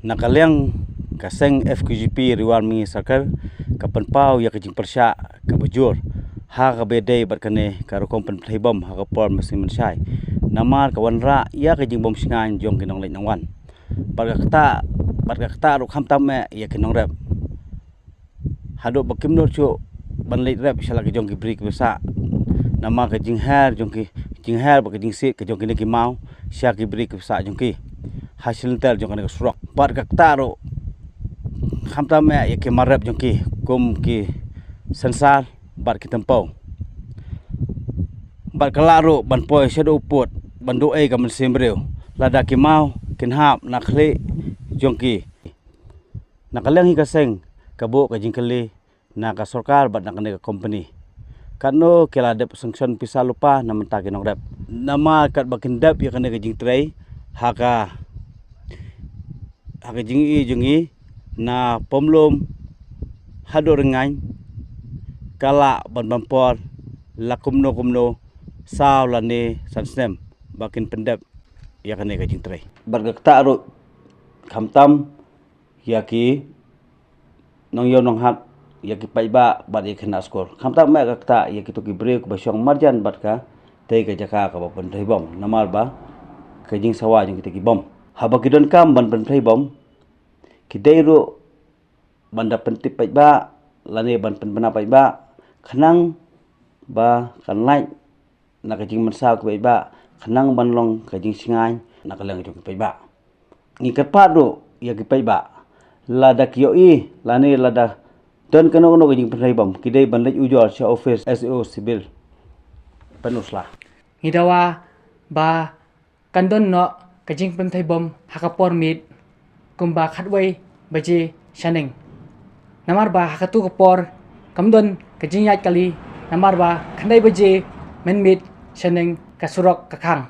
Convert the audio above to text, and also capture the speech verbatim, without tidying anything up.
Na ka liang ka seng F K J P Riwar Mengi Circle ka pynpaw ïa ka jingpyrshah kaba jur ha kaba ïadei bad kane ka rukom pynpthei bom ha ka por mynsiem mynshai, namar ka wanrah ïa ka jingbym shngaiñ jong ki nongleit nongwan. Bad ka ktah, bad ka ktah ruh khamtam eh ïa ki nongrep. Haduh ba kim nud shuh ban leit rep sha la ki jong ki bri ki bsah. Namar ka jingher jong ki, jingher bad ka jingsiej ka jong kine ki maw sha ki bri ki bsah jong ki ha shilynter jong kane ka surok. Bad ka ktah ruh khamtam eh ïa ki mar rep jong ki, kum ki sensar bad ki tempew. Bad ka lah ruh ban poi shaduh u pud ban duh ei ka mynsiem briew lada ki maw kin hap na khlieh jong ki. Na ka liang hi ka seng ka buh ka jingkylli na ka sorkar bad na kane ka kompani, katno ki la dep sanction pisa lypa na bynta ki nongrep. Namar katba kin dep ïa kane ka jingtrei ha ka, ha ka jingïohi jong ngi, na Pamlum haduh Rynngaiñ ka lah ban bam por la kumno kumno saw lane san snem ba kin pyndep ïa kane ka jingtrei. Bad ka ktah ruh khamtam ïa ki nongïaw nonghat, ïa ki paidbah bad ïa ki khynnah skul. Khamtam eh ka ktah ïa kito ki briew kiba shong marjan bad katei ka jaka kaba pynpthei bom, namar ba ka jingsawa jong kitei ki bom. Haba ki donkam ban pynpthei bom, ki dei ruh ban da pyntip paidbah lane ban pynbna paidbah, khnang ba kan lait na ka jingmynsaw ki paidbah, khnang ban long ka jingshngaiñ na ka liang jong ki paidbah. Ngi kyrpad ruh ïa ki paidbah, lada ki ïohi lane lada don kano kano ka jingpynpthei bom, ki dei ban leit ujor sha office S D O Civil Pynursla. Ngi dawa ba kan don noh ka jingpynpthei bom ha ka por miet kumba khatwei baje shaneng. Namar ba ha katu ka por kam don ka jingïaid kali, namar ba khyndai baje mynmiet shaneng ka surok ka khang.